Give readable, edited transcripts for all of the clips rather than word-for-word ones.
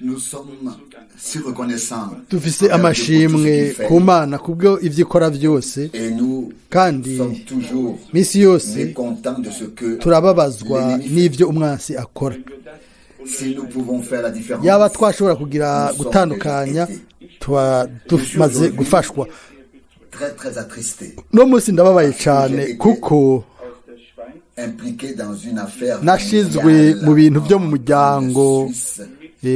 Nous sommes si reconnaissants Dufise envers Dieu pour tout ce amashimwe qu'il fait. ku Mana kubwo ivyo ikora byose, Et nous kandi sommes toujours misi yose mécontents de ce que turababazwa l'ennemi fait. n'ivyo umwansi akora. Si nous pouvons faire la différence, Yaba twashobora kugira gutandukanya, tuba tumaze gufashwa. Très très attristé, No munsi ndababaye cyane kuko impliqué dans une affaire nashizwe familiale mu bintu byo mu en muryango, Suisse,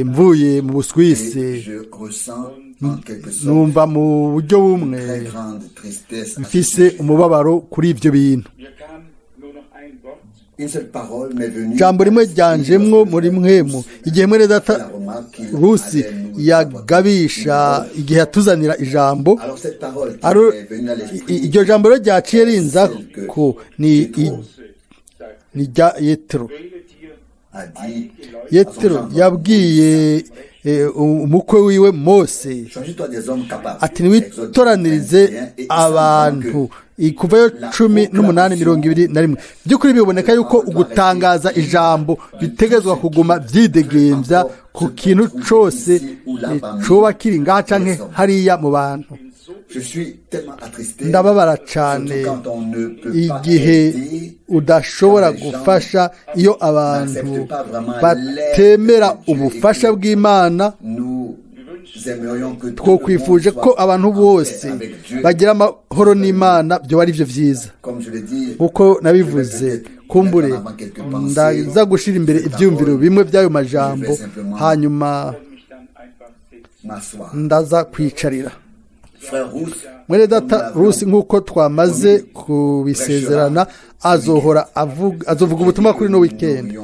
mvuye mu Busuwisi. Et je ressens en quelque sorte Numva mu buryo bumwe une très grande tristesse à ce mfise sujet. umubabaro kuri ibyo bintu. Une seule parole m'est venue Ijambo rimwe ryanjemwo muri mwemu igihe mwene data la remarque qu'il Rusi allait nous yagabisha apporter. igihe yatuzanira ijambo. Alors cette parole qui est venue à l'esprit Iryo jambo rero ryaciye rinza ko ni ni rya Yetero. a dit Yetero à son gendre, yabwiye umukwe wiwe Mose Choisis-toi des hommes capables. ati niwitoranirize Exode 21, et il abantu. semble Kuvayo 18:21. By'ukuri biboneka yuko ugutangaza ijambo bitegerezwa kuguma byidegembya ku kintu cose coba kiri ngaha canke hariya mu bantu. que je suis tellement attristé, Ndababara cane surtout quand on ne peut pas igihe aider, udashobora gufasha, iyo abantu batemera ubufasha bw'Imana. Nous aimerions que tout le monde Twokwifuje ko soit abantu en paix bose avec Dieu. bagira amahoro n'Imana, byo ari byo vyiza. Comme je l'ai dit, Nkuko nabivuze, kumbure ndaza gushira imbere ivyiyumviro bimwe by'ayo majambo, hanyuma m'asseoir. ndaza kwicarira. Frère Rousse, Mwene data Rusi, nk'uko twamaze kubisezerana, azohora avuga, azovuga ubutumwa kuri no weekend.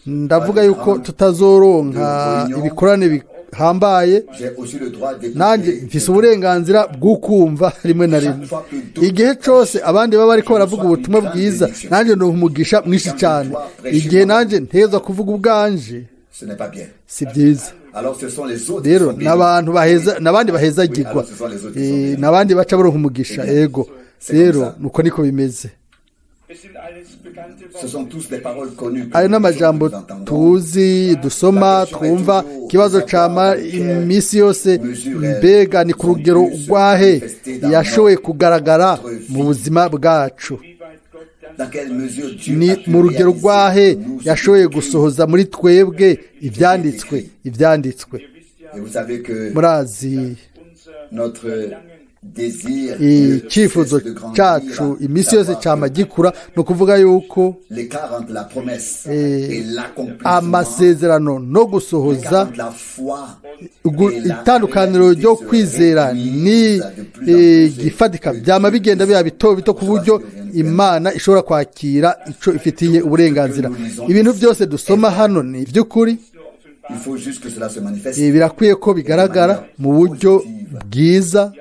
Ndavuga yuko tutazoronka ibikorane bihambaye. J'ai aussi le droit d'écouter. Nanjye mfise uburenganzira bw'ukumva rimwe na rimwe. Igihe cose abandi baba bariko baravuga ubutumwa bwiza, nanjye ni umugisha mwinshi cyane. Igihe nanjye nteza kuvuga ubwanje, Ce n'est pas bien. si byiza. Alors ce sont les autres qui Rero sont bénis. n'abantu baheza n'abandi bahezagirwa, n'abandi baca baronka umugisha. Ego rero nuko niko bimeze. Ce sont tous des paroles connues que Ayo nous n'amajambo nous entendons. tuzi, dusoma, twumva. Ikibazo cama iminsi yose, mbega ni ku rugero rwahe yashoboye kugaragara mu buzima bwacu? Dans quelle mesure Dieu Ni a pu mu rugero réaliser rwahe en nous ce yashoboye qu'il gusohoza muri twebwe ibyanditswe, ibyanditswe? Et vous savez que Murazi notre désir ne icyifuzo cesse de grandir, cyacu iminsi yose savoir cyama que gikura, ni ukuvuga yuko l'écart entre la promesse et l'accomplissement, amasezerano no gusohoza, l'écart entre la foi et la itandukaniro réalité ryo se kwizera réduit ni de plus en plus. igifatika byama bigenda biba bito bito, ku buryo Imana ishobora kwakira ico ifitiye uburenganzira. Ibintu byose dusoma hano ni iby'ukuri. Il faut juste que cela se manifeste. Birakwiye ko bigaragara mu buryo bwiza.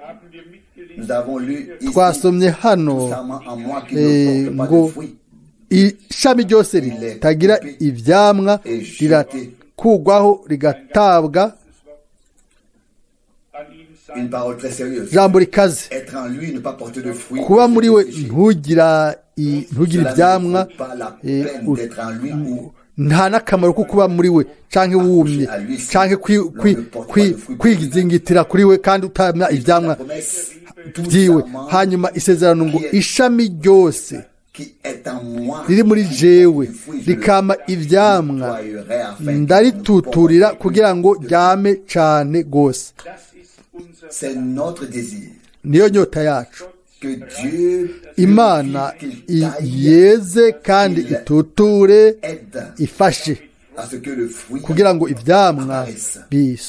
Nous avons lu ici, Twasomye hano tout en moi qui ne porte pas ngo de fruits ishami ryose ritagira ivyamwa rirakugwaho rigatabwa. Une parole très sérieuse. Jambo rikaze. Être en lui, ne pas porter de fruits. Kuba muri we ntugire Cela ne ivyamwa, vaut pas la peine d'être en lui ou nta n'akamaro ko kuba muri we canke wumye canke kwizingitira kuri we kandi utamya ivyamwa la promesse, tout vyiwe. sarment Hanyuma isezerano ngo ishami ryose qui est en moi riri muri jewe du fruit, je le rikama ivyamwa, nettoyerai afin qu'il ne ndarituturira porte kugira ngo plus de ryame cane gose. C'est notre désir Niyo nyota yacu. que Dieu Imana purifie, qu'il taille, yeze kandi ituture, aide ifashe à ce que le fruit kugira ngo ivyamwa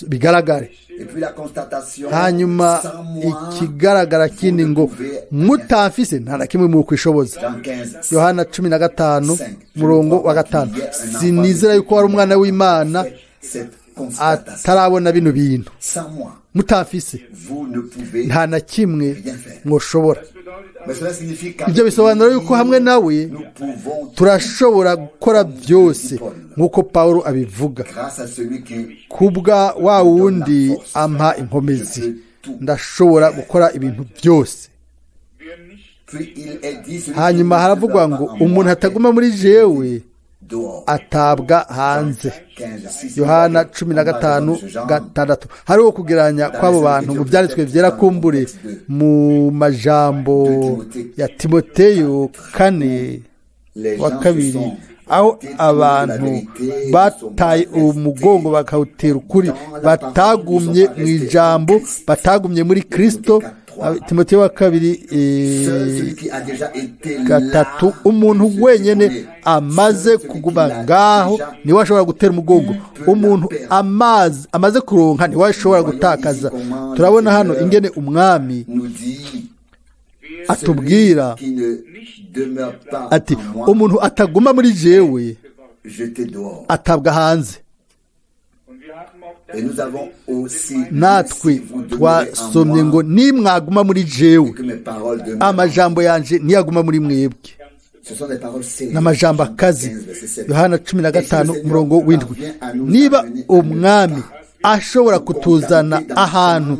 bigaragare. Et puis la constatation, Hanyuma sans moi, ikigaragara kindi ngo mutamfise nta na kimwe mu kwishoboza. Jean 15, Yohana 15, 5. murongo wa 5. Sinizera yuko wari umwana w'Imana Cette constatation. atarabona bino bintu. Sans moi, Mutamfise vous ne pouvez nta na kimwe mwoshobora. Mais cela signifie qu'avec Ibyo bisobanura yuko hamwe nawe nous pouvons turashobora gukora byose, nk'uko Pawulo abivuga. Grâce à celui qui Kubwa wa wundi ampa inkomezi, ndashobora gukora ibintu byose. Puis il est dit, celui qui Hanyuma ne haravugwa demeure ngo pas en umuntu moi ataguma muri jewe est dehors. Atabwa hanze. 15, 6. Yohana 15:6. Hariho kugereranya kw'abo bantu mu byanditswe byera, kumbure mu majambo ya Timoteyo 4 Les wa gens se kabiri, sont aho détournés de la abantu vérité, ne sont bataye pas restés umugongo bakawutera ukuri, batagumye mu ijambo, batagumye muri Kristo. Timoteyo wa kabiri Seul celui qui a déjà été 3, là umuntu peut se wenyine détourner. amaze Seul celui qui kuguma l'a ngaho déjà niwe ashobora gutera umugongo. Umuntu amazi amaze kuronka niwe ashobora gutakaza. Turabona hano ingene umwami nous dit atubwira celui qui ne demeure pas ati en moi, umuntu ataguma muri jewe jeté dehors. atabwa hanze. Et nous avons aussi Natwe si vous demeurez en twasomye moi, ngo nimwaguma muri jewe, et que mes paroles demeurent. amajambo yanje niyaguma muri mwebwe. Ce sont des paroles sérieuses. N'amajambo Jean akazi. 15, verset 7. Yohana 15 umurongo w'indwi. Niba umwami ashobora kutuzana ahantu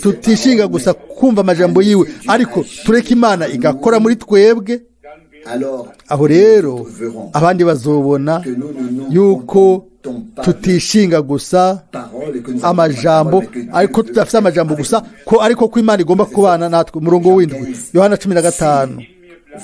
tutishinga gusa kumva amajambo yiwe, ariko tureke Imana igakora muri twebwe, Alors, aho rero nous verrons abandi bazobona que nous ne nous yuko contentons pas de tutishinga gusa paroles et que nous avons amajambo, pas de paroles, mais que Dieu ariko veut tudafite amajambo avec gusa nous. ko ariko ko Imana igomba kubana natwe. Umurongo w'indwi, Yohana 15.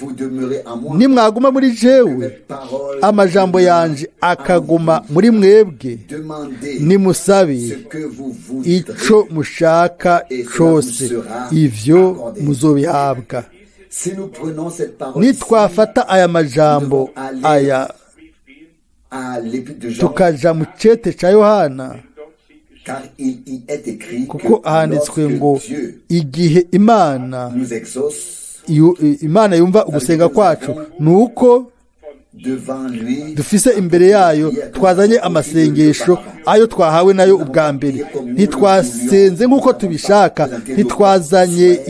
Vous demeurez en moi, Nimwaguma muri jewe, mes paroles amajambo demeurent yanje en akaguma vous. muri mwebwe, Demandez nimusabe ce que vous voudrez. ico mushaka cose, ivyo muzobihabwa. Si nous prenons cette parole ici, Nitwafata aya majambo aya à l'épître de Jean, tukaja mu cete ca Yohana, car il y est écrit que kuko handitswe lorsque ngo Dieu igihe Imana nous exauce Imana yumva ugusenga kwacu ni uko devant lui, dufise imbere yayo twazanye amasengesho ayo twahawe nayo ubwa mbere. Ntitwasenze nk'uko tubishaka, ntitwazanye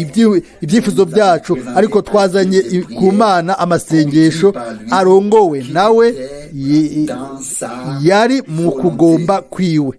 ibyifuzo byacu, ariko twazanye ku Mana amasengesho arongowe nawe dans sa yari mu kugomba kwiwe. Und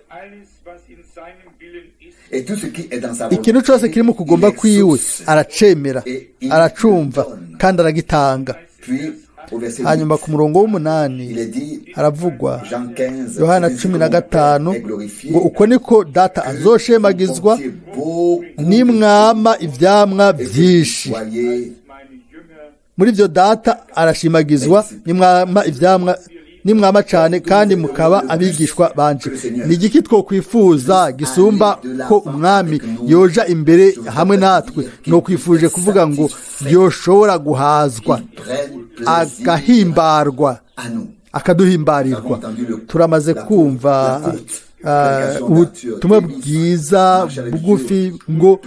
alles, was in seinem Willen ist, Et tout ce qui est dans sa Ikintu cyose kiri mu kugomba il kwiwe exauce. aracemera, aracumva kandi aragitanga. Puis, au verset Hanyuma 8, ku murongo w'umunani il est dit, haravugwa, Jean 15, Yohana c'est ainsi cumi que na mon Père gatanu est glorifié, ngo uko niko Data azoshemagizwa portiez beaucoup de nimwama ivyamwa fruits et que vous vyinshi. soyez meine Jünger. Muri byo Data arashimagizwa nimwama ivyamwa, nimwama cane kandi mukaba abigishwa banje. Ni igiki twokwifuza gisumba ko umwami yoja imbere hamwe natwe? Nokwifuje kuvuga ngo yoshobora guhazwa, prennent plaisir agahimbarwa, à nous. akaduhimbarirwa. Turamaze kumva ubutumwa bwiza bugufi ngo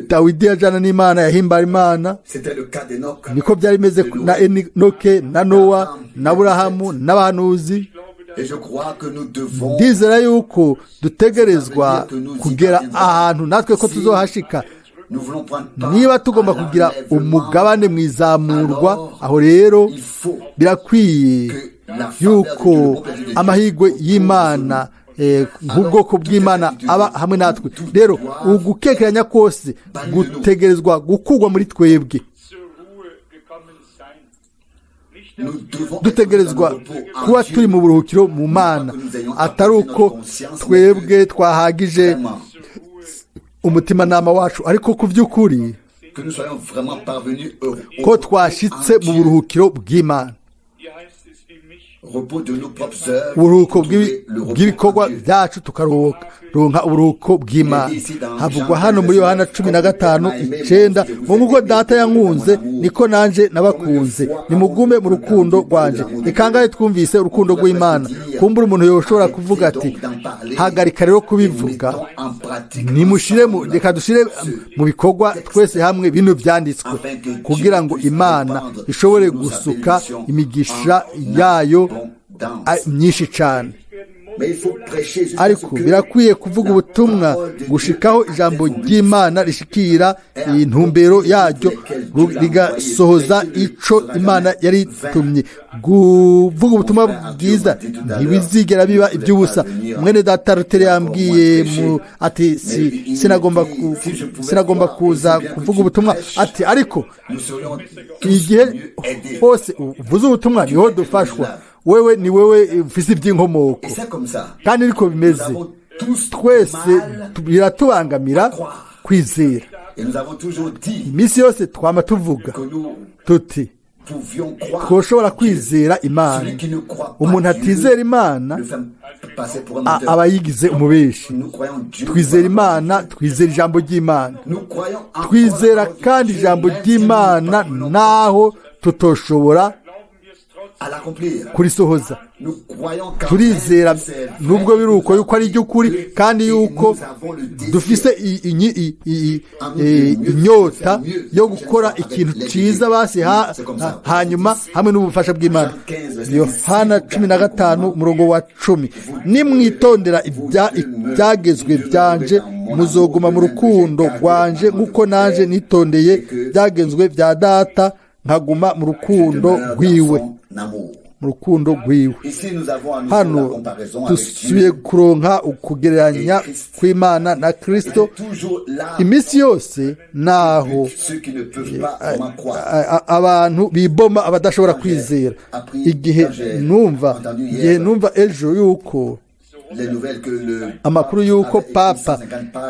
Dawidi yajana n'Imana, yahimbara Imana. C'était le cas d'Enoch. Niko byari bimeze na Enoke na Nowa na Burahamu n'abahanuzi. Et je crois que nous devons Ndizera yuko dutegerezwa kugera ahantu natwe ko tuzohashika. nous voulons prendre part Niba tugomba à kugira l'enlèvement, umugabane mu izamurwa, aho rero il faut birakwiye que la faveur de Dieu, yuko le bon plaisir de Dieu, amahirwe y'Imana nk'ubwoko bw'Imana aba hamwe natwe. Rero ugukekeranya kose gutegerezwa gukurwa muri twebwe. Zur Ruhe gekommen sein. Nicht, dass nous devons être Dutegerezwa dans le repos en kuba Dieu. turi mu buruhukiro mu Mana, atari uko twebwe twahagije Vraiment, umutimanama wacu, ariko ku by'ukuri que nous soyons vraiment parvenus au ko repos twashitse en mu Dieu. buruhukiro bw'Imana, hier heißt es wie mich, Repos de nos propres œuvres, uburuhuko trouver le repos bw'ibikorwa en Dieu. byacu, tukaruhuka ronka uburuhuko bw'Imana. Havugwa hano muri Yohana 15:9 ngo nk'uko Data yankunze niko nanje nabakunze, nimugume mu rukundo rwanje. Ni kangahe twumvise urukundo rw'Imana? Kumbura umuntu yoshobora kuvuga ati hagarika rero kubivuga, Mettons en pratique nimushire mu ensemble reka dushire mu bikorwa twese hamwe bino byanditswe, kugira ngo Imana ishobore gusuka imigisha yayo myinshi cyane. Ariko birakwiye kuvuga ubutumwa gushikaho ijambo ry'Imana rishikira intumbero yaryo, rigasohoza ico Imana yaritumye. Kuvuga ubutumwa bwiza ntibizigera biba iby'ubusa. Mwene data Rutere yambwiye ati sinagomba kuza kuvuga ubutumwa, ati ariko igihe hose uvuze ubutumwa niho dufashwa. Wewe ni wewe ufise iby'inkomoko, kandi niko bimeze. Twese biratubangamira kwizera. Iminsi yose twama tuvuga tuti twoshobora kwizera Imana. Umuntu atizera Imana aba yigize umubeshi. Twizera Imana, twizera ijambo ry'Imana, twizera kandi ijambo ry'Imana naho tutoshobora kurisohoza. Turizera nubwo biri uko yuko ari iry'ukuri, kandi yuko dufise inyota yo gukora ikintu cyiza basi hanyuma hamwe n'ubufasha bw'Imana. Yohana 15:10, nimwitondera ibyagezwe byanje muzoguma mu rukundo rwanje, nk'uko nanje nitondeye ibyagezwe bya Data nkaguma mu rukundo rwiwe. Mu rukundo rwiwe. Hano dusubiye kuronka ukugereranya kw'Imana na Kristo. Iminsi yose naho abantu biboma abadashobora kwizera. Igihe numva ejo yuko amakuru y'uko Papa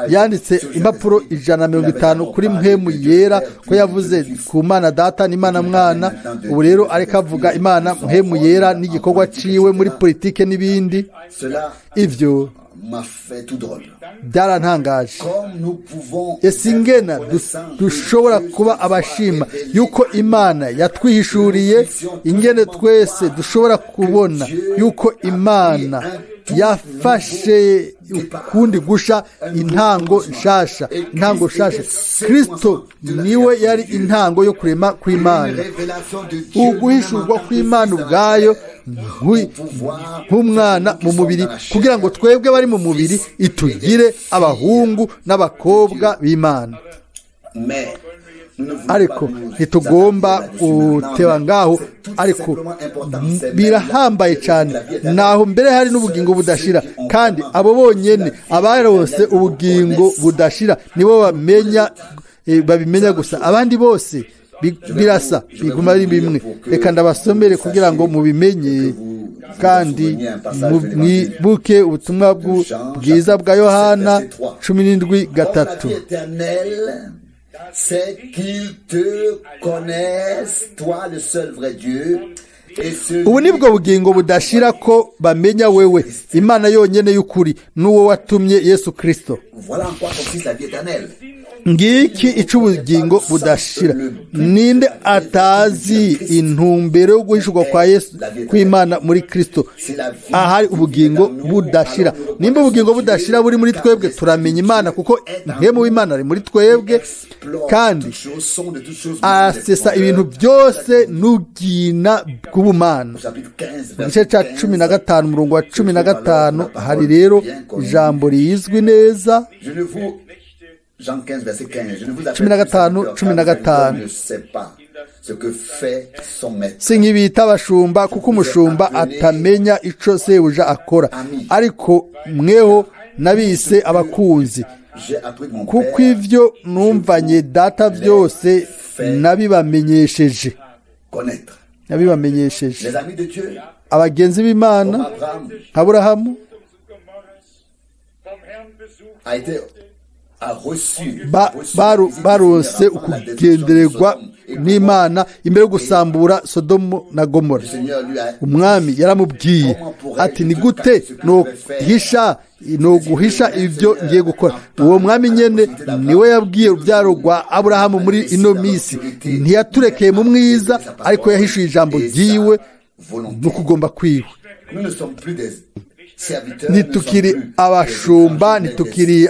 yanditse impapuro 150 kuri mpemu yera, ko yavuze ku Mana Data n'Imana Mwana, ubu rero ariko avuga Imana mpemu yera n'igikorwa ciwe muri politike n'ibindi, ivyo byarantangaje. Ese ingena dushobora kuba abashima yuko Imana yatwihishuriye, ingene twese dushobora kubona yuko Imana yafashe ukundi gusha intango nshasha, intango nshasha. Kristo niwe yari intango yo kurema kw'Imana, uguhishurwa kw'Imana ubwayo nk'umwana mu mubiri, kugira ngo twebwe bari mu mubiri itugire abahungu n'abakobwa b'Imana. Ariko ntitugomba guteba ngaho, ariko birahambaye cyane. Naho mbere hari n'ubugingo budashira, kandi abo bonyene abarose ubugingo budashira nibo bamenya, babimenya gusa. Abandi bose birasa, biguma ari bimwe. Reka ndabasomere kugira ngo mubimenye kandi mwibuke ubutumwa bwiza bwa Yohana 17:3. C'est qu'ils te connaissent, toi le seul vrai Dieu. Ubu nibwo bugingo budashira, ko bamenya wewe Imana yonyene y'ukuri n'uwo watumye Yesu Kristo. Ngiki icubugingo budashira. Ninde atazi intumbero yo guhishurwa kwa Yesu kw'Imana muri Kristo? Ahari ubugingo budashira. Nimba ubugingo budashira buri muri twebwe, turamenya Imana, kuko mpemu w'Imana ari muri twebwe, kandi asesa ibintu byose n'ubwina bw'ubumana. Mu gice cya 15:15 hari rero ijambo rizwi neza. 15:15. Si nk'ibita abashumba, kuko umushumba atamenya ico sebuja akora, ariko mweho nabise abakunzi, kuko ivyo numvanye Data byose nabibamenyesheje. Abagenzi b'Imana Aburahamu barose ukugendererwa n'Imana imbere yo gusambura Sodomu na Gomora. Umwami yaramubwiye ati ni gute no guhisha ibyo ngiye gukora? Uwo mwami nyene niwe yabwiye urubyaro rwa Aburahamu muri ino misi. Ntiyaturekeye mu mwiza, ariko yahishuye ijambo ryiwe n'ukugomba kwiwe. Ntitukiri abashumba, ntitukiri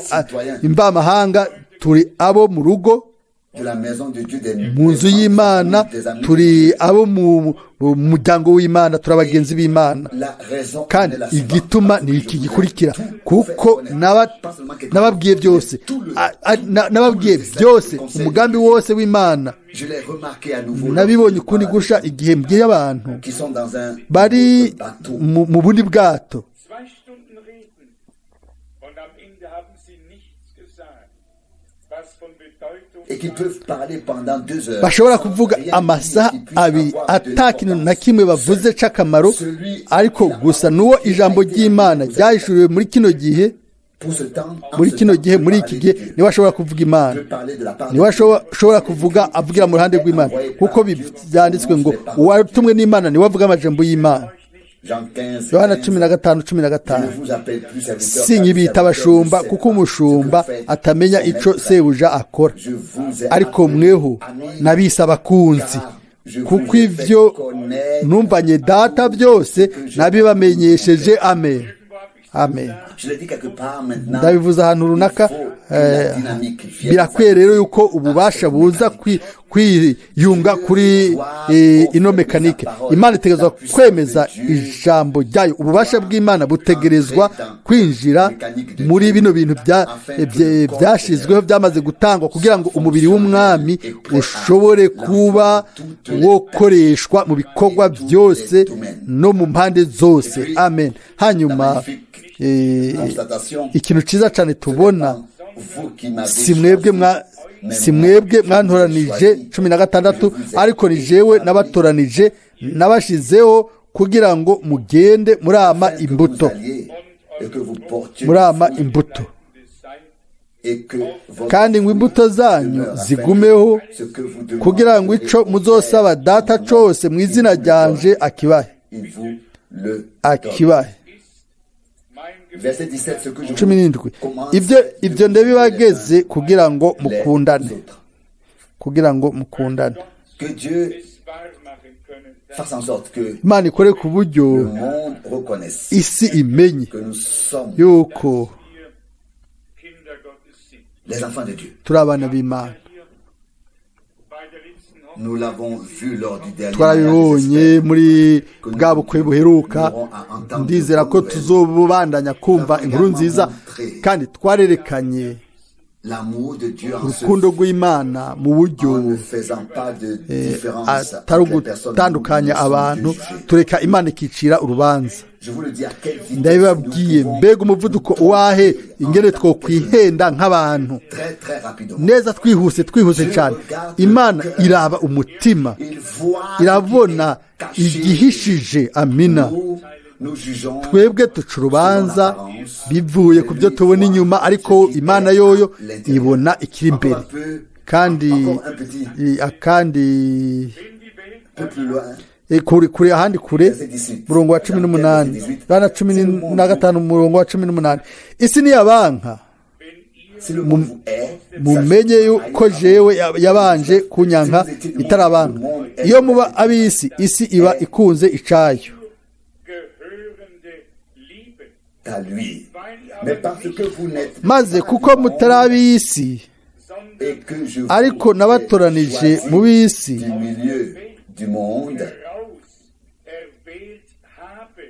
imvamahanga, turi abo mu rugo. de la maison de Dieu, des Mu nzu y'Imana, des amis. Turi abo mu muryango w'Imana, turi abagenzi b'Imana. La raison Kandi en est la suivante. igituma ni iki gikurikira: kuko nababwiye byose, nababwiye byose, umugambi wose w'Imana. Je l'ai remarqué à nouveau Nabibonye ukundi gusha igihe mbwiye abantu qui sont dans un bari autre bateau. mu bundi bwato. 2 Stunden reden und am Ende haben sie nichts gesagt, was von Bedeutung Et qui peuvent parler pendant 2 heures Bashobora sans kuvuga rien amasaha dire qui puisse 2 avoir de ata kintu na l'importance. kimwe bavuze c'akamaro, ariko gusa n'uwo ijambo ry'Imana ryahishuriwe muri kino gihe, Pour ce temps, en muri ce kino temps, gihe, peut muri iki parler gihe, de Dieu, niwe ashobora kuvuga Imana, peut parler de la part de niwe Dieu. ashobora kuvuga avugira mu ruhande rw'Imana, kuko byanditswe ngo uwatumwe n'Imana niwe avuga amajambo y'Imana. Jean 15, Yohana 15, 15 Je 15. ne vous appelle plus serviteur, Sinkibita car abashumba, serviteur ne kuko sait umushumba pas ce que fait atamenya son ico maître. sebuja akora, Je vous ai ariko appelé mweho ami, nabise abakunzi, kuko ivyo numvanye Data byose nabibamenyesheje. Amen, amen. Je l'ai dit quelque part maintenant. Ndabivuze ahantu runaka. Il faut que la dynamique vienne. Birakwiye rero yuko ububasha buza kwiyunga kuri ino mécanique. Imana itegerezwa kwemeza ijambo ryayo. Ububasha bw'Imana butegerezwa kwinjira muri bino bintu byashyizweho, byamaze gutangwa, kugira ngo umubiri w'Umwami ushobore kuba wokoreshwa mu bikorwa byose no mu mpande zose. Amen. Hanyuma Constatation. ikintu cyiza cyane tubona, Vous qui m'avez si mwebwe mwa si mwebwe mwantoranije, 16, ariko ni jewe nabatoranije, nabashizeho kugira ngo mugende murama afin que vous imbuto, alliez et que vous portiez murama du fruit imbuto, et que votre kandi ngo imbuto zanyu demeure, afin zigumeho, que ce que vous kugira ngo ico muzosaba Data cose mu izina ryanje akibahe, il vous le donne. akibahe. Mein Verset 17, ce que je 17. vous commande, Ibyo ndabibageze kugira ngo les mukundane, autres. kugira ngo mukundane. Que Dieu es wahr machen können, dass fasse en sorte que Imana ikore ku buryo le monde reconnaisse isi imenye que nous sommes yuko wir Kinder Gottes sind. les enfants de Dieu. Turi abana b'Imana. Hier bei der letzten Hochzeit Nous l'avons vu lors du dernier Twarabibonye mariage. muri bwa bukwe buheruka. Ndizera ko tuzobandanya kumva inkuru nziza, kandi twarerekanye L'amour de Dieu en se urukundo rw'Imana mu buryo en ne faisant pas de différence atari entre les personnes, ugutandukanya nous sommes abantu, Dieu jugés. tureka Imana ikicira urubanza. Je vous le dis, à quelle vitesse Ndabibabwiye, nous pouvons mbega umuvuduko uwahe, ingene twokwihenda nk'abantu très très rapidement. neza, twihuse, twihuse cyane. Imana iraba umutima, Il voit irabona ce qui est caché. igihishije. Amina. Nous, nous jugeons Twebwe duca urubanza bivuye ku byo tubona inyuma, ariko Imana yoyo ibona ikiri imbere. Encore un peu, Kandi encore un petit akandi peu plus loin. Kure kure, ahandi kure, Verset 18. murongo wa 18, Yohana 15, umurongo wa 18: isi niyabanka, Si le monde vous hait, mumenye yuko jewe yabanje kunyanka itarabanka. Iyo muba ab'isi, isi iba ikunze icayo. Gehörende Liebe, à lui. Weil ihr Mais aber parce que vous n'êtes Maze pas kuko du monde mutari ab'isi, sondern et que je vous ariko ai nabatoranije choisi mu b'isi, du milieu du monde, heraus erwählt habe.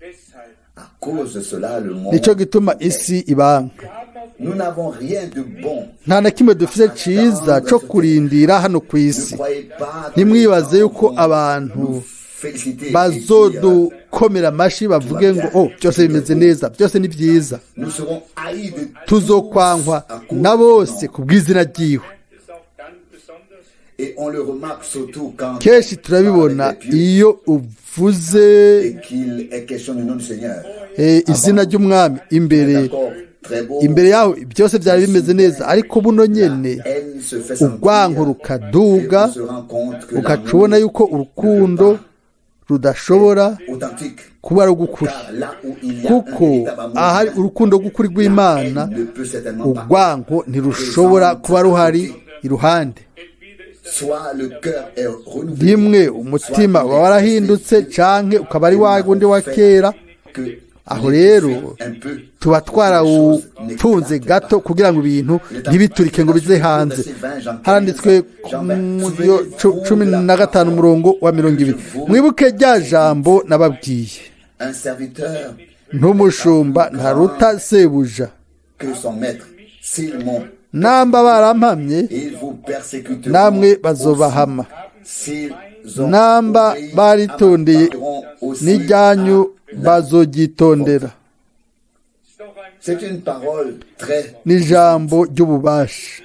Deshalb, à cause de cela, le monde, nicyo gituma isi ibanka. wir haben auf nous n'avons rien de bon. Nta na kimwe dufite ciza co kurindira hano ku Ne isi. croyez pas que Ntimwibaze les gens yuko vont abantu nous féliciter et dire, bazodukomera amashi bavuge ngo: "Oh, byose bimeze neza, byose ni byiza." Nous serons haïs de tous Tuzokwankwa à cause na de bose son nom. ku bw'izina ryiwe. es auch dann besonders Et on le remarque surtout quand Kenshi turabibona avec les pieux iyo uvuze et qu'il est question du nom du Seigneur. Izina ry'Umwami imbere. D'accord, très beau. Imbere yaho byose byari bimeze neza, ariko buno nyene La haine se fait sentir urwanko rukaduga, et on se rend compte que ugaca ubona l'amour yuko urukundo rudashobora authentique, kuba ari ugukuri, car là où il y a un kuko véritable amour ahari divin, urukundo rw'ukuri la rw'Imana, haine ne peut certainement pas. urwanko ntirushobora kuba ruhari iruhande. Entweder ist das Soit le cœur est renouvelé, Rimwe umutima uba warahindutse, canke ukaba ari wa wundi wa kera, que Aho rero tuba twarawupfunze gato kugira ngo ibintu ntibiturike ngo bize hanze. Handitswe 15 umurongo wa 20: mwibuke rya jambo nababwiye, ntumushumba ntaruta sebuja. Namba barampamye, namwe bazobahama. Namba baritondeye n'ijyanyu bazogitondera. N'ijambo ry'ububasha.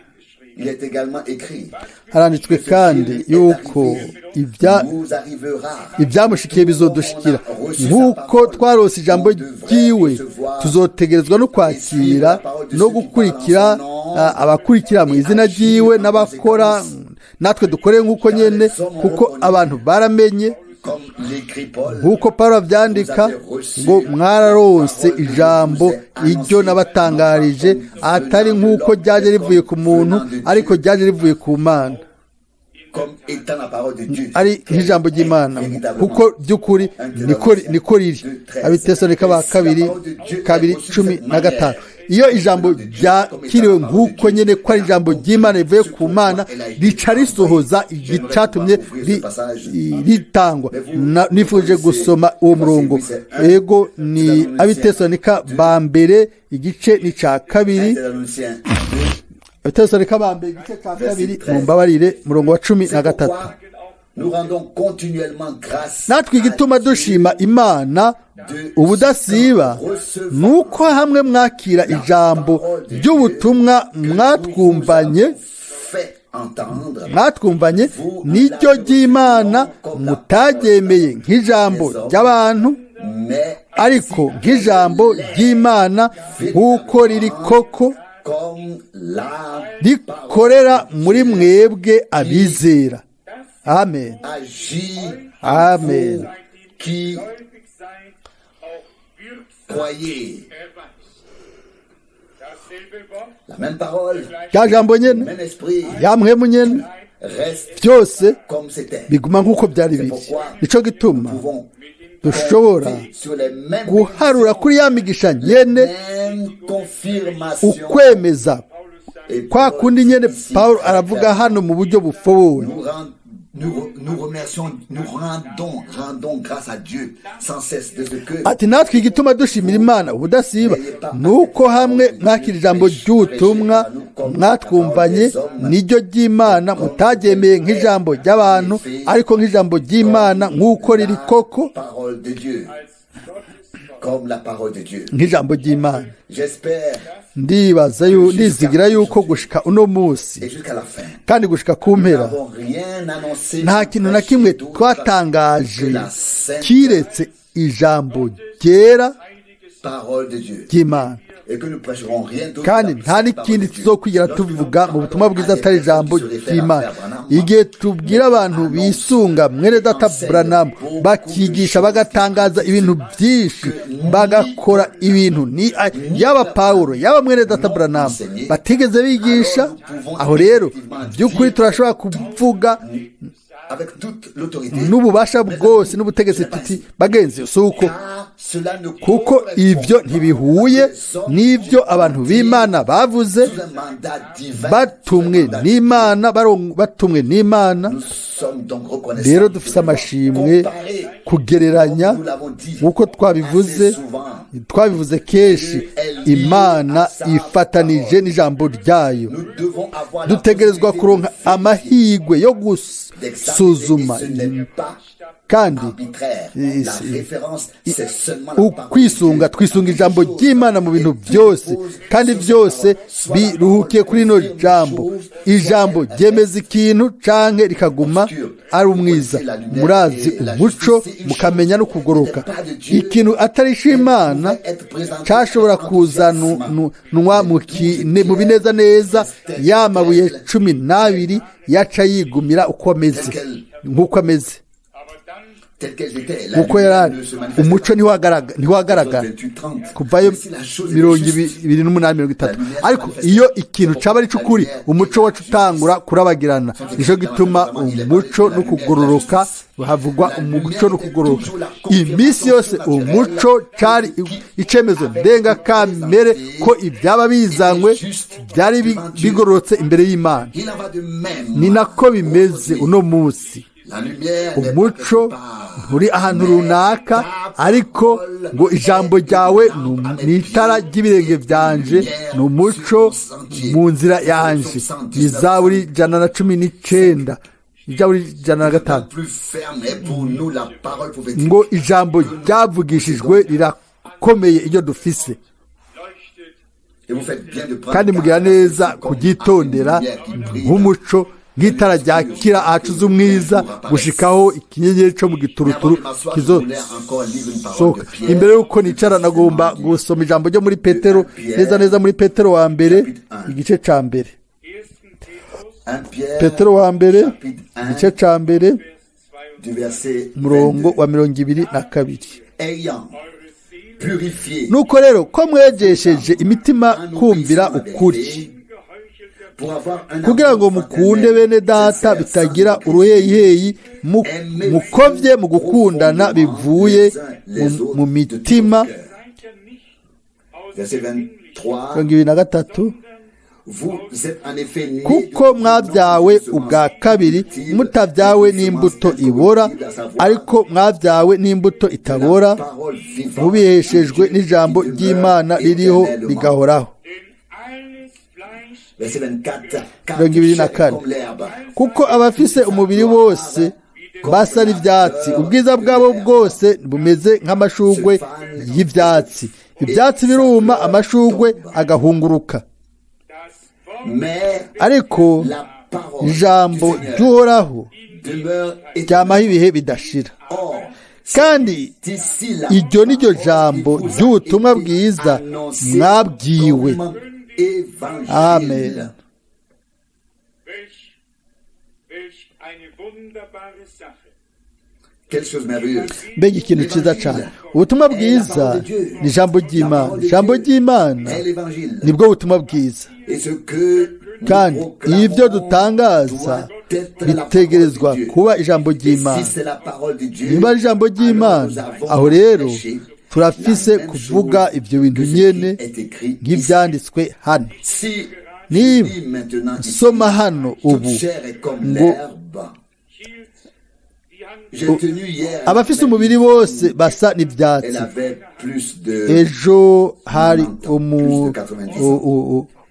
Haranditswe kandi yuko ibyamushikiye bizodushikira. Nk'uko twarose ijambo ry'iwe, tuzotegerezwa no kwakira no gukurikira abakurikira mu izina ry'iwe n'abakora natwe dukore nk'uko nyine, kuko abantu baramenye nk'uko Pawulo abyandika ngo mwararonse ijambo iryo nabatangarije, atari nk'uko ryaje rivuye ku muntu, ariko ryaje rivuye ku Mana, ari nk'ijambo ry'Imana, kuko by'ukuri niko riri. Abitesalonike ba kabiri 2:15. Iyo ijambo ryakiriwe nk'uko nyine ko ari ijambo ry'Imana rivuye ku Mana, rica risohoza igicatumye ritangwa. Nifuje gusoma uwo murongo. Ego, ni Abitesalonika ba mbere igice ni cya 2. Abitesalonika ba mbere igice cya 2, mumbabarire, murongo wa 13. Natwe igituma dushima Imana ubudasiba nuko hamwe mwakira ijambo ry'ubutumwa mwatwumvanye n'iryo ry'Imana, mutaryemeye nk'ijambo ry'abantu, ariko nk'ijambo ry'Imana nk'uko riri koko, rikorera muri mwebwe abizera. Amen. Amen. Rya jambo nyene, ya mpwemu nyene, byose biguma nk'uko byari biri. Nico gituma dushobora guharura kuri ya migisha nyene, ukwemeza kwa kundi nyene Pawulo aravuga hano mu buryo bufoboye. Ati natwe igituma dushimira Imana ubudasiba nuko hamwe mwakira ijambo ry'ubutumwa mwatwumvanye n'iryo ry'Imana, mutaryemeye nk'ijambo ry'abantu, ariko nk'ijambo ry'Imana nk'uko riri koko, nk'ijambo ry'Imana. Ndibaza ndizigira yuko gushika uno munsi kandi gushika ku mpera nta kintu na kimwe twatangaje kiretse ijambo ryera ry'Imana, kandi nta n'ikindi tuzokwigira tuvuga mu butumwa bwiza atari ijambo ry'Imana. Igihe tubwira abantu bisunga mwene data Branham, bakigisha bagatangaza ibintu byinshi, bagakora ibintu yaba Pawulo yaba mwene data Branham batigeze bigisha, aho rero by'ukuri turashobora kuvuga n'ububasha bwose n'ubutegetsi tuti bagenzi, si uko, kuko ibyo ntibihuye n'ibyo abantu b'Imana bavuze, batumwe n'Imana, batumwe n'Imana. Rero dufise amashimwe kugereranya nk'uko twabivuze kenshi, Imana ifatanije n'ijambo ryayo. Dutegerezwa kuronka amahirwe yo gusuzuma kandi ukwisunga, twisunga ijambo ry'Imana mu bintu byose, kandi byose biruhukiye kuri ino jambo. Ijambo ryemeza ikintu canke rikaguma ari umwiza. Murazi umuco, mukamenya no kugoroka. Ikintu atari Imana cashobora kuzanwa mu bineza neza, ya mabuye 12 yaca yigumira uko ameze, nk'uko ameze. Uko yari umuco ntiwagaragara. Kuvayo 28:30. Ariko iyo ikintu caba ari c'ukuri, umuco wacu utangura kurabagirana. Nico gituma umuco no kugororoka havugwa, umuco no kugororoka iminsi yose. Umuco cari icemezo ndengakamere ko ibyaba bizanywe byari bigororotse imbere y'Imana. Ni nako bimeze uno munsi. Umuco nturi ahantu runaka, ariko ngo ijambo ryawe ni itara ry'ibirenge byanje, ni umuco mu nzira yanje. Ni Zaburi 119, Zaburi 105. Ngo ijambo ryavugishijwe rirakomeye iyo dufise, kandi mugira neza kuryitondera nk'umuco, nk'itara ryakira ahacuze umwiza, gushikaho ikinyenyeri cyo mu gituruturu kizosohoka. Imbere y'uko nicara, nagomba gusoma ijambo ryo muri Petero, neza neza muri Petero wa mbere, igice ca mbere. Petero wa mbere, igice ca mbere, umurongo wa 22. Nuko rero ko mwejesheje imitima kumvira ukuri, kugira ngo mukunde bene data bitagira uruheyiheyi, mukovye mu gukundana bivuye mu mitima. 23. Kuko mwabyawe ubwa kabiri, mutabyawe n'imbuto ibora, ariko mwabyawe n'imbuto itabora, mubiheshejwe n'ijambo ry'Imana ririho rigahoraho. 24. Kuko abafise umubiri wose basa n'ivyatsi, ubwiza bwabo bwose bumeze nk'amashugwe y'ivyatsi. Ivyatsi biruma, amashugwe agahunguruka, ariko ijambo ry'Uhoraho ryamaho ibihe bidashira. Kandi iryo ni ryo jambo ry'ubutumwa bwiza mwabwiwe. Amen. Mbega ikintu cyiza cyane! Ubutumwa bwiza ni ijambo ry'Imana. Ijambo ry'Imana nibwo butumwa bwiza, kandi ibyo dutangaza bitegerezwa kuba ijambo ry'Imana. Niba ari ijambo ry'Imana, aho rero turafise kuvuga ibyo bintu nyene nk'ibyanditswe hano. Niba nsoma hano ubu ngo abafise umubiri bose basa n'ibyatsi, ejo hari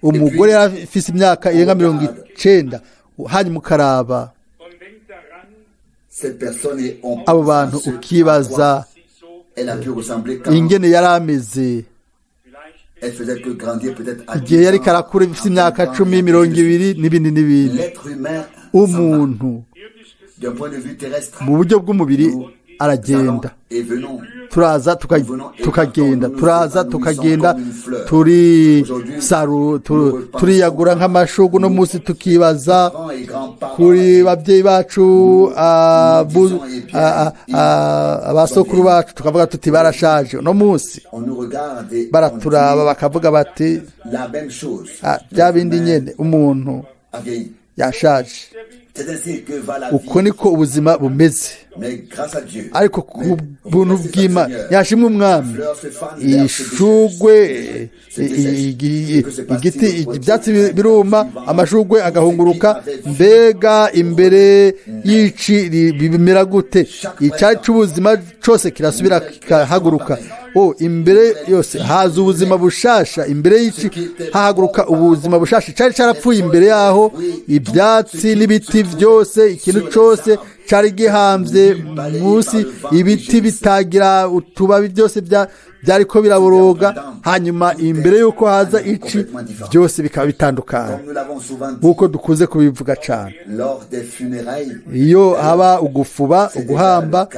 umugore yari afise imyaka irenga 90, hanyuma ukaraba abo bantu ukibaza ingene yari ameze igihe yari karakura, ifite imyaka 10, 20 n'ibindi n'ibindi. Umuntu mu buryo bw'umubiri aragenda, turaza tukagenda, turaza tukagenda, turiyagura nk'amashugu. No munsi tukibaza kuri babyeyi bacu, abasokuru bacu, tukavuga tuti barashaje. No munsi baraturaba bakavuga bati bya bindi nyene, umuntu yashaje. Uko niko ubuzima bumeze, ariko ku buntu bw'Imana yashimwe Umwami. Ishugwe, igiti, ibyatsi biruma, amashugwe agahunguruka. Mbega imbere y'ici bimera gute? Icyari cy'ubuzima cyose kirasubira kikahaguruka. Imbere yose haza ubuzima bushasha. Imbere y'ici hahaguruka ubuzima bushasha. Cyari cyarapfuye imbere yaho, ibyatsi n'ibiti byose, ikintu cyose cyari gihambye munsi, ibiti bitagira utubabi byose byariko biraboroga, hanyuma imbere y'uko haza ici byose bikaba bitandukanye. Comme nous l'avons souvent dit Nk'uko dukunze kubivuga cyane, lors des funérailles, iyo haba ugufuba, uguhamba,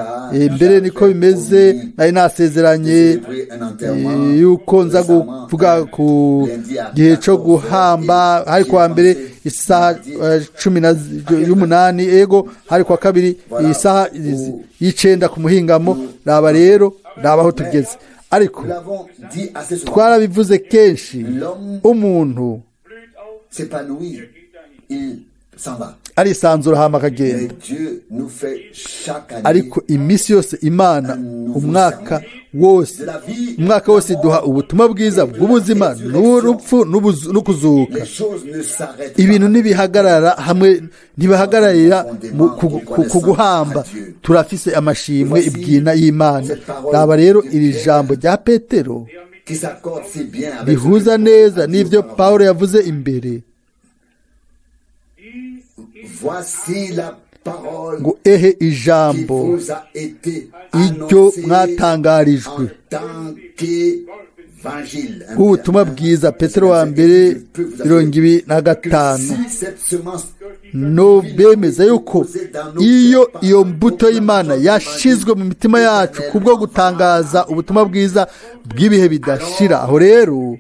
mbere niko bimeze. Nari nasezeranye célébrer un enterrement yuko nza kuvuga ku gihe cyo guhamba. Hari kuwa mbere isaha cumi na y'umunani, ego, hari kuwa kabiri isaha y'icenda ku muhingamo. Raba rero, raba aho tugeze. Ariko nous l'avons dit assez souvent, twarabivuze kenshi, umuntu blüht auf, s'épanouit, il s'en va. arisanzura hama akagenda. Mais Dieu nous fait chaque année Ariko iminsi yose Imana, umwaka wose, umwaka wose iduha ubutumwa bwiza bw'ubuzima n'urupfu no kuzuka. Les choses ne s'arrêtent Ibintu pas. ntibihagarara hamwe, ntibihagararira ku guhamba. Turafise amashimwe ibwina y'Imana. Raba rero iri jambo rya Petero Qui s'accorde si bien avec ce rihuza que neza Paul a dit n'ibyo auparavant. Pawulo yavuze imbere. Dies ist Voici la parole Ngo ehe qui ijambo vous a été iryo annoncée mwatangarijwe en tant qu'évangile. bw'ubutumwa bwiza. Petero wa mbere 25. Si cette semence No bemeza yuko iyo iyo mbuto y'Imana yashizwe mu mitima yacu kubwo gutangaza ubutumwa bwiza bw'ibihe bidashira, aho rero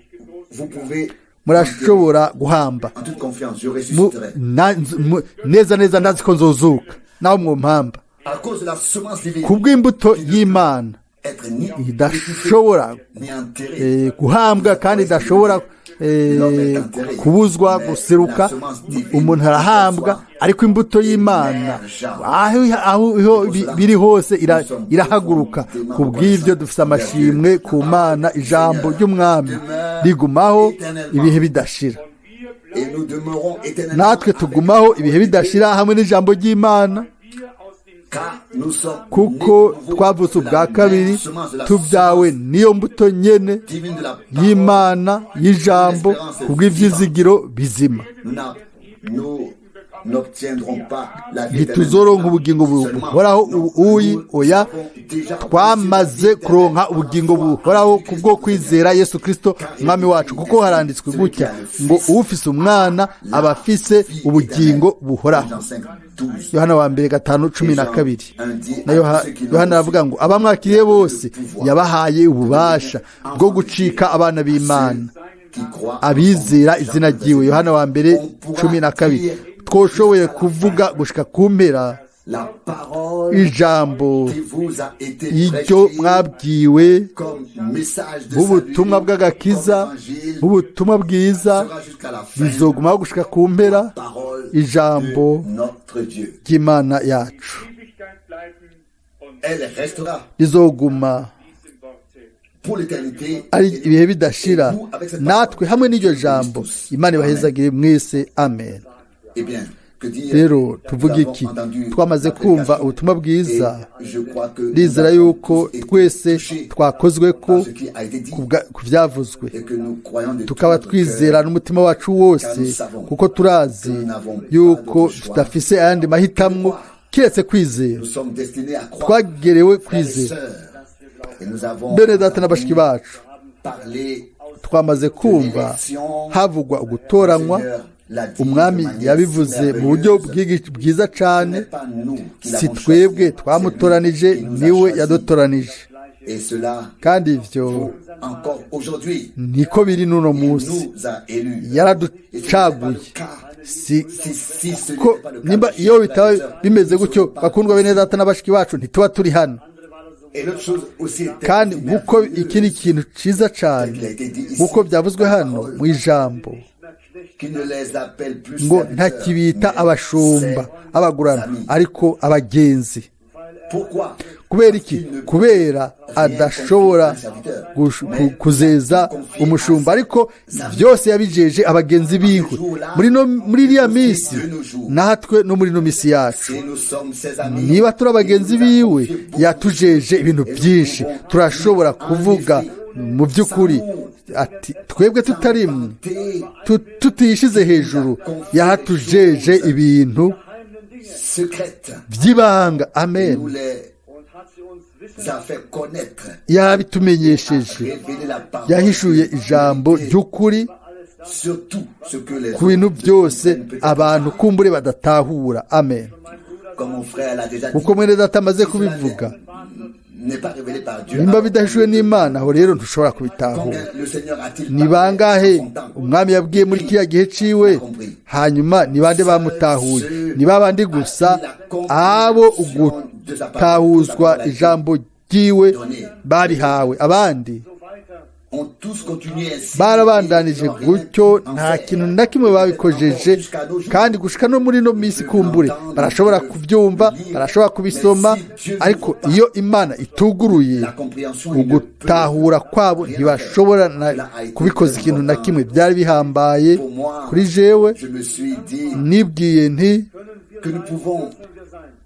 vous pouvez murashobora guhamba en toute confiance, je ressusciterai. Neza neza ndazi ko nzozuka nawe mwompamba. À cause de la semence divine, Kubw'imbuto y'Imana être ni idashobora ni enterré. guhambwa kandi idashobora kubuzwa guseruka. Umuntu arahambwa, ariko imbuto y'Imana aho biri hose irahaguruka. Ku bw'ibyo dufite amashimwe ku Mana. Ijambo ry'Umwami rigumaho ibihe bidashira. Et nous demeurons éternellement Natwe avec tugumaho la ibihe parole de Dieu, bidashira hamwe n'ijambo ry'Imana, wir aus dem car nous sommes kuko nés de nouveau twavutse de la ubwa même kabiri, semence de la tubyawe semence n'iyo mbuto nyene divine de la parole. y'Imana y'ijambo, kubw'ivyizigiro bizima. Nous n'a- Nous n'obtiendrons pas la vie Ntituzoronka éternelle. ubugingo Seulement, buhoraho non, uyi, nous oya, avons déjà twamaze reçu la vie kuronka éternelle ubugingo par la foi buhoraho en Jésus-Christ kubwo notre kwizera Yesu Kristo Umwami wacu, kuko haranditswe gutya ngo ufise Umwana aba afise Vie ubugingo éternelle. buhoraho. Jean 5, 12. Yohana wa mbere 5:12. Na Yohana aravuga ngo abamwakiriye bose yabahaye ububasha bwo gucika abana b'Imana, Qui croit abizera en son izina Jean ryiwe. Yohana wa mbere On pourra 12. dire Twoshoboye kuvuga gushika ku mpera la parole ijambo qui vous a été iryo prêchée mwabwiwe comme message de bw'ubutumwa salut, bw'agakiza, comme évangile, bw'ubutumwa bwiza, sera jusqu'à la fin bizogumaho gushika ku mpera parole ijambo de notre Dieu. ry'Imana yacu. Ewigkeit bleiben und Elle restera Rizoguma diesem Worte pour l'éternité. ari ibihe bidashira, Et nous, avec cette natwe parole, hamwe n'iryo jambo. tous. Imana ibahezagire mwese. Amen. Eh bien, que dire? Rero Nous tuvuge avons iki? entendu Twamaze la kumva prédication ubutumwa bwiza. et je crois que nous Ndizera avons yuko tous été twese touchés twakozwe ko par ce qui a été dit ku byavuzwe, et que nous croyons de tout tukaba notre twizera cœur n'umutima wacu wose, kuko turazi yuko tudafise ayandi mahitamwo kiretse kwizera. nous sommes destinés à croire, Twagerewe frères et kwizera. sœurs. Et nous avons Bene data na bashiki bacu, parlé twamaze kumva havugwa ugutoranywa. Umwami yabivuze mu buryo bwiza cane. Si twebwe twamutoranije, niwe yadutoranije. Et cela Kandi ivyo vaut encore aujourd'hui. niko biri n'uno Il munsi. nous a élus. Yaraducaguye. Et ce n'était pas le cas. Si Si, si ce ko n'était pas le cas, nimba mes iyo chers bitaba frères et sœurs, bimeze nous gutyo, ne serions pas bakundwa bene data na bashiki bacu, ntituba turi hano. Et l'autre chose aussi était Kandi aussi nk'uko merveilleuse, ikindi kintu ciza cane, nk'uko byavuzwe hano mu ijambo, qui ne les appelle plus ngo serviteurs, ntakibita mais abashumba, ses abagurana, amis. ariko abagenzi. Pourquoi? Kubera iki? Kubera adashobora kuzeza umushumba, ariko byose yabijeje abagenzi biwe muri iriya minsi, natwe no muri ino minsi yacu. Si nous sommes ses amis, Niba turi abagenzi il nous a biwe, confié beaucoup yatujeje ibintu byinshi. Turashobora kuvuga mu by'ukuri ati twebwe tutarimwe, vanter tutiyishize hejuru, yaratujeje ibintu secrètes. by'ibanga. Et Amen. nous les a fait connaître, Yarabitumenyesheje, révélé la parole, yahishuye ijambo ry'ukuri sur tout ce que les ku bintu autres ne byose comprennent peut-être abantu kumbure badatahura. Amen. pas. Comme mon frère l'a déjà dit, Kuko mwene data amaze kubivuga, n'est pas révélé par Dieu. nimba Alors, bidahishuwe n'Imana, aho rero ntushobora kubitahura. combien le Seigneur a-t-il Ni parlé bangahe en son temps? umwami yabwiye muri kiriya gihe ciwe? Hanyuma ni bande bamutahuye? Ni babandi gusa abo ugutahuzwa ijambo ryiwe babihawe. Abandi Ont tous continué ainsi. barabandanije Ils n'ont rien gutyo, pu en nta faire. kintu na kimwe babikojeje. Jusqu'à nos jours. Kandi gushika no muri no minsi, kumbure barashobora kubyumva, barashobora kubisoma, ariko iyo Imana ituguruye La compréhension, ils ne ugutahura kwabo, ntibashobora na kubikoza ikintu na kimwe. Byari bihambaye Pour moi, kuri jewe. je me suis dit Nibwiye nti que nous pouvons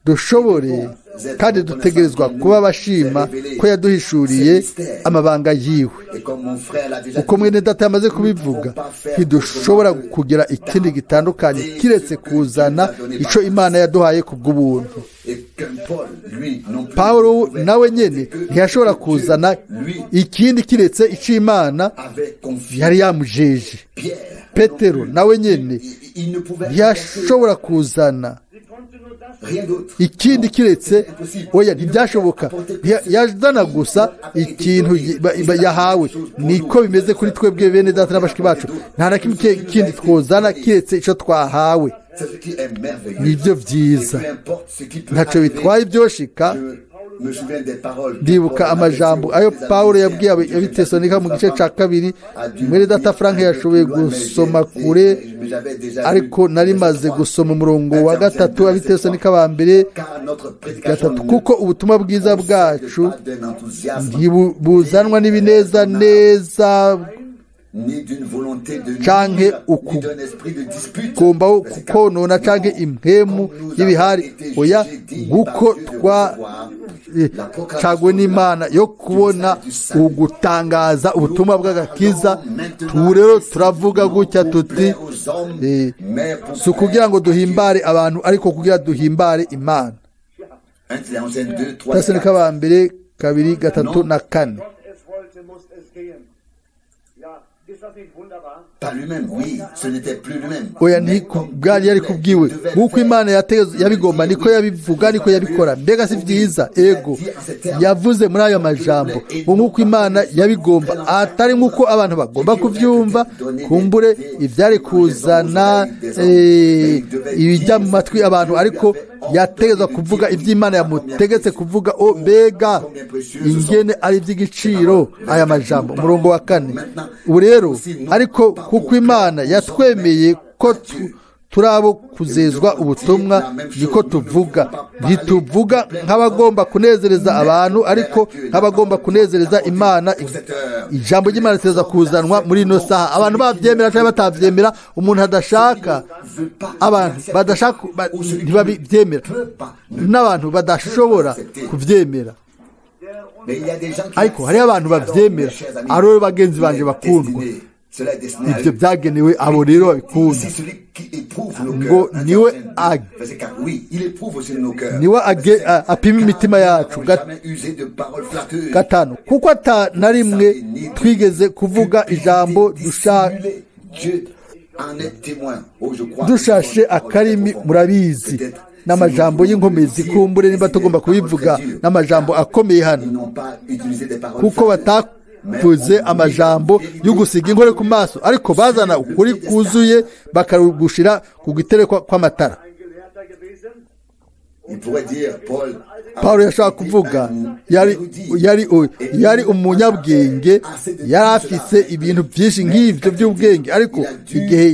dushobore kandi dutegerezwa kuba bashima ko yaduhishuriye amabanga yiwe. Et comme mon frère l'a déjà Uko dit, mwene data yamaze kubivuga, ntidushobora kugira ikindi gitandukanye kiretse kuzana ico Imana yaduhaye ku bw'ubuntu. Et qu'un Paul, lui, non plus, Pawulo ne pouvait nawe nyene que ntiyashobora Dieu, kuzana lui, ikindi kiretse ico Imana avait confié. yari yamujeje. Pierre, Petero non plus, nawe nyene il ne pouvait ntiyashobora kuzana rien d'autre. ikindi kiretse C'est impossible. oya, ntibyashoboka. Yazana gusa ikintu yahawe. Niko bimeze kuri twebwe bene data na bashiki bacu, nta na kimwe kindi twozana kiretse icyo twahawe. C'est ce qui est merveilleux. Nibyo byiza. Et peu importe ce qui peut Ntacyo arriver, bitwaye ibyoshika. je me souviens des paroles que Ndibuka Paul amajambo avait ayo dit aux Pawulo yabwiye Thessaloniciens. abitesonika mu gice cya kabiri. Mwene data Frank yashoboye gusoma kure, ariko nari maze gusoma umurongo wa 3, Abitesonika ba mbere 3: "Kuko ubutumwa bwiza bwacu ntibuzanwa n'ibineza neza canke ukugomba konona canke impwemu y'ibihari, oya, nguko twa cagwe n'Imana yo kubona ugutangaza ubutumwa bw'agakiza." Ubu rero turavuga gutya tuti si ukugira ngo duhimbare abantu, ariko kugira duhimbare Imana. Tesalonike ba mbere 2, 3 na 4. Gott es wollte, muss es gehen. Ja, ist das nicht wunderbar? Pas lui-même, oui, ce n'était plus lui-même. Oya, ntibwari yari kubwiwe. Nk'uko Imana yabigomba, niko yabivuga, niko yabikora. Mbega si byiza? Ego, yavuze muri ayo majambo ngo nk'uko Imana yabigomba, atari nk'uko abantu bagomba kubyumva. Kumbure ibyari kuzana ibijya mu matwi abantu, ariko yategetswe kuvuga iby'Imana yamutegetse kuvuga. O mbega ingene ari iby'igiciro aya majambo! Umurongo wa 4: "Ubu rero ariko kuko Imana yatwemeye ko turi abo kuzezwa ubutumwa, niko tuvuga. Ntituvuga nk'abagomba kunezereza abantu, ariko nk'abagomba kunezereza Imana." Ijambo ry'Imana ritegerezwa kuzanwa muri ino saha, abantu babyemera cyangwa batabyemera. Umuntu adashaka, abantu badashaka ntibabyemera, n'abantu badashobora kubyemera, ariko hariho abantu babyemera. Aro bagenzi banje bakundwa, ibyo byagenewe abo rero babikunda, ngo niwe niwe apima imitima yacu. 5: "Kuko ata na rimwe twigeze kuvuga ijambo dushashe akarimi." Murabizi, n'amajambo y'inkomezi. Kumbure niba tugomba kubivuga n'amajambo akomeye hano, kuko batavuze amajambo yo gusiga inkore ku maso, ariko bazana ukuri kuzuye bakarugushira ku giterekwa kw'amatara. Ein Gelehrter gewesen. Paul yashaka kuvuga yari umunyabwenge, yari afise ibintu byinshi nk'ibyo by'ubwenge, ariko igihe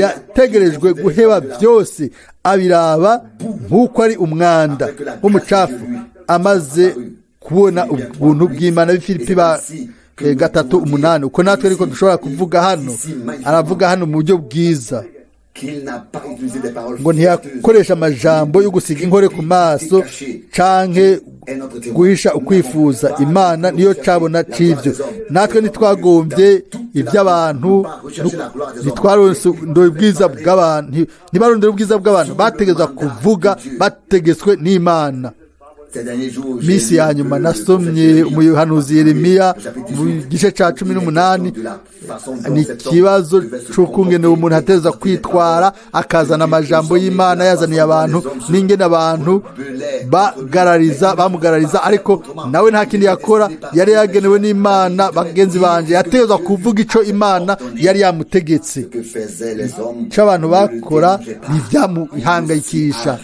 yategerejwe guheba byose, abiraba nk'uko ari umwanda w'umucafu, amaze kubona ubuntu bw'Imana. Filipi ba 3:8. Uko natwe ariko dushobora kuvuga hano. Aravuga hano mu buryo bwiza ngo ntiyakoresha amajambo yo gusiga inkore ku maso canke guhisha ukwifuza. Imana niyo cabona c'ivyo. Natwe ntitwagombye iby'abantu, ntitwarondera ubwiza bw'abantu, ntibarondera ubwiza bw'abantu. Bategetswe kuvuga bategetswe n'Imana. Minsi ya nyuma nasomye umuhanuzi Yeremiya mu gice cya 18, ni ikibazo c'ukungene umuntu ateza kwitwara akazana amajambo y'Imana yazaniye abantu, n'ingene abantu bagarariza bamugarariza, ariko nawe nta kindi yakora, yari yagenewe n'Imana. Bagenzi banje, yatezwa kuvuga ico Imana yari yamutegetse. Ico abantu bakora ntivyamuhangayikisha,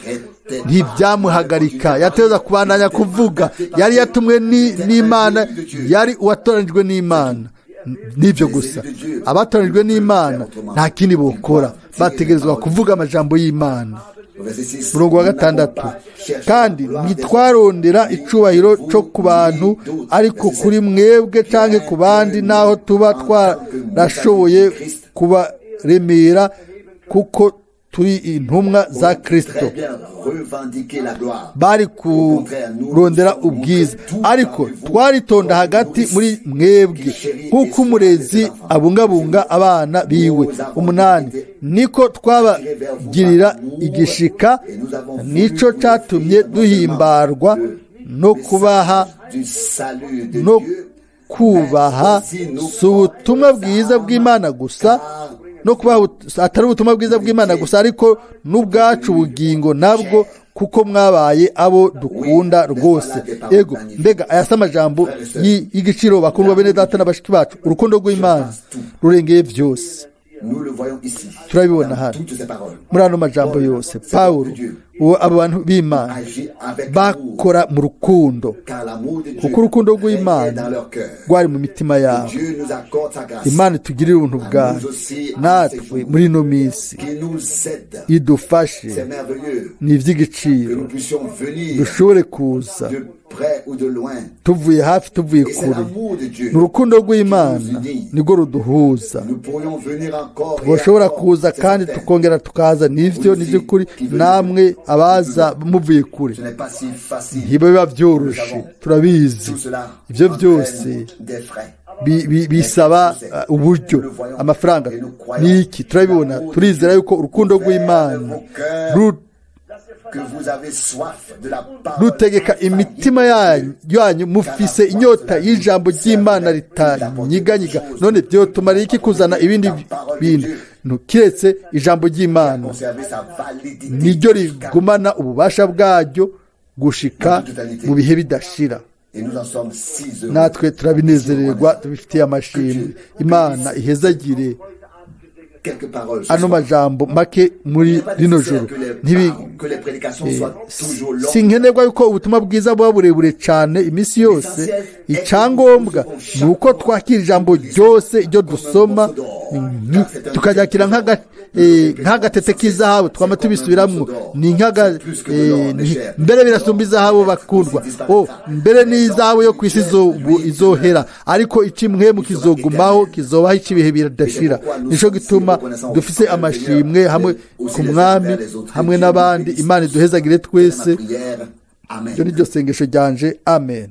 ntibyamuhagarika, yateza kubandanya kuvuga. Yari yatumwe n'Imana, yari uwatoranijwe n'Imana. Nibyo gusa, abatoranijwe n'Imana nta kindi bokora, bategerezwa kuvuga amajambo y'Imana. Murongo wa 6, kandi ntitwarondera icubahiro co ku bantu, ariko kuri mwebwe canke ku bandi, naho tuba twarashoboye kubaremera, kuko turi intumwa za Kristo. Bari kurondera ubwiza, ariko twaritonda hagati muri mwebwe nk'uko umurezi abungabunga abana biwe. 8, niko twabagirira igishika, nico catumye duhimbarwa no kubaha no kubaha, si ubutumwa bwiza bw'Imana gusa, no kubaha atari ubutumwa bwiza bw'Imana gusa, ariko n'ubwacu bugingo nabwo, kuko mwabaye abo dukunda rwose. Ego, mbega aya si amajambo y'igiciro, bakundwa bene data na bashiki bacu. Urukundo rw'Imana rurengeye byose, turabibona hano muri ano majambo yose. Pawulo, uwo abo bantu b'Imana bakora mu rukundo, kuko urukundo rw'Imana rwari mu mitima yabo. Imana itugirire ubuntu bwayo natwe muri ino minsi, idufashe, ni iby'igiciro dushobore kuza tuvuye hafi, tuvuye kure. Ni urukundo rw'Imana nirwo ruduhuza. Bashobora kuza kandi tukongera tukaza, nivyo nivy'ukuri. Namwe abaza muvuye kure ntibiba byoroshe, turabizi. Ibyo byose bisaba uburyo, amafaranga niki, turabibona. Turizera yuko urukundo rw'Imana rutegeka imitima yanyu, mufise inyota y'ijambo ry'Imana ritanyiganyiga. None byotumara iki kuzana ibindi bintu kiretse ijambo ry'Imana? Niryo rigumana ububasha bwaryo gushika mu bihe bidashira. Natwe turabinezererwa, tubifitiye amashimwe. Imana ihezagire ano majambo make muri rino joro. Si nkenerwa yuko ubutumwa bwiza buba burebure cyane iminsi yose. Icyangombwa ni uko twakira ijambo ryose iryo dusoma, tukaryakira nk'agatete k'izahabu, twama tubisubiramwo. Ni mbere birasumba izahabu, bakundwa. Mbere n'izahabu yo ku isi izohera, ariko icimwemu kizogumaho, kizobaho icibihe biradashira. Nico gituma dufise amashimwe hamwe ku Mwami hamwe n'abandi. Imana iduhezagire twese. Iryo ni ryo sengesho ryanje. Amen.